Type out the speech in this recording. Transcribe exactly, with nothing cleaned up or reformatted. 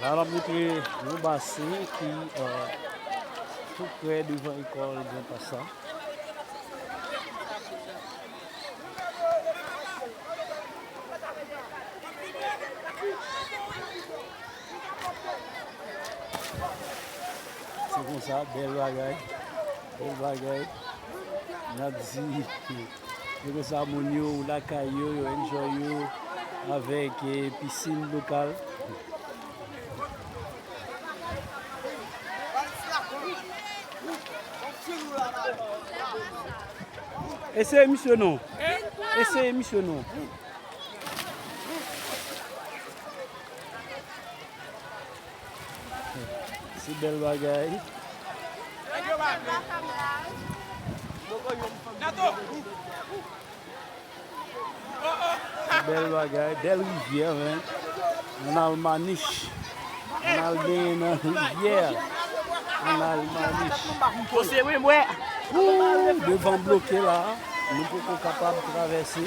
La, n ap montre yon basen ki, euh, tou prè devan lekòl Gran Pas la. Se konsa, bèl bagay. Bèl bagay. N ap di, se konsa moun yo lakay yo, yo enjoy yo avèk, eh, pisin lokal. Eseye misye non. Eseye misye non. Se bèl bagay. Bèl bagay, bèl rivyè, men. Ann al Manich. Ann al benyen nan rivyè. Ann al Manich. Ou, devan bloke la, nou poko kapab travèse.